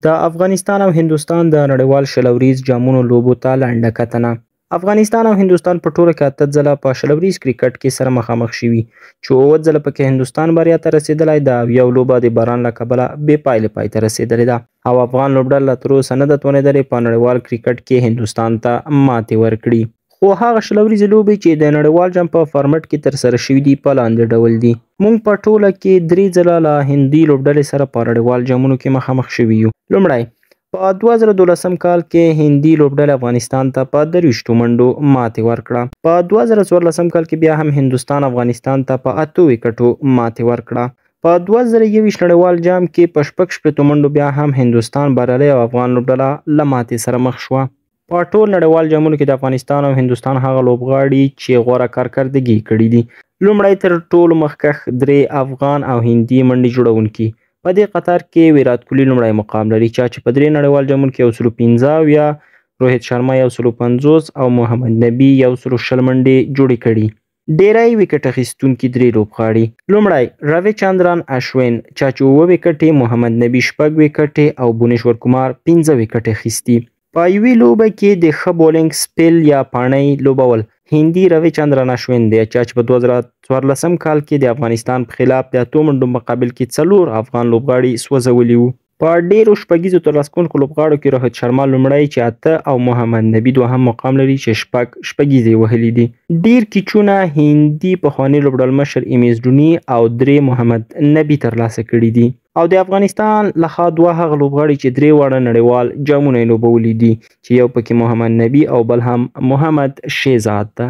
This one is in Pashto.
د افغانستان او هندوستان د نړیوال 20 اوریز جامونو لوبو ته لنډه کتنه. افغانستان او هندوستان په ټوله کې 8 ځله په 20 اوریز کرکټ کې سره مخامخ شوي، چې 7 ځله پکې هندوستان بریا ته رسېدلی ده او یو لوبه د باران له کبله بې پایلې پای ته رسېدلې ده، او افغان لوبډله لا تر اوسه نه ده توانېدلې په نړیوال کرکټ کې هندوستان ته ماتې ورکړي. خو هغه 20 اوریزې لوبې چې د نړیوال جام په فارمټ کې ترسره شوي دي په لاندې ډول دي. موږ په ټوله کې 3 ځله له هندي لوبډلې سره په نړیوال جامونو کې مخامخ شوي یو. لومړی، په 2012 کال کې هندي لوبډلې افغانستان ته په 23 منډو ماتې ورکړه. په 2014 کال کې بیا هم هندوستان افغانستان ته په 8 ویکټو ماتې ورکړه. په 2021 نړیوال جام کې په 66 منډو بیا هم هندوستان بریالی او افغان لوبډله له ماتې سره مخ شوه. په ټول نړیوال جامونو کې د افغانستان او هندوستان هغه لوبغاړي چې غوره کارکردګي کړې دي. لومړی تر ټولو مخکښ 3 افغان او هندي منډې جوړونکي. په دې قطار کې ویرات کوهلي لومړی مقام لري، چا چې په 3 نړیوال جامونو کې 175، روهیت شرما 150 او محمد نبي 120 منډې جوړې کړي. ډیری ویکټ اخیستونکي 3 لوبغاړي. لومړی روي چاندران اشوین، چا چې 7 ویکټې، محمد نبي 6 ویکټې او بونیشور کمار 5 ویکټې اخیستي. په یوې لوبه کې د ښه بولینګ سپیل یا پاڼۍ لوبول هندي روي چاندران اشوین دی، چا چې په 2014 کال کې د افغانستان په خلاف د 8 منډو مقابل کې 4 افغان لوبغاړي سوځولي وو. په ډیرو شپږیزو ترلاسه کوونکو لوبغاړو کې روهیت شرما لومړی چې 8 او محمد نبي دوهم مقام لري چې 6 شپږیزې وهلي دي. ډیر کیچونه هندي پخواني لوبډلمشر ایم ایس ډوني او 3 محمد نبي ترلاسه کړي دي. او د افغانستان لخوا 2 هغه لوبغاړي چې 3 واړه نړیوال جامونه یې لوبولي دي، چې یو پکې محمد نبي او بل هم محمد شهزاد ده.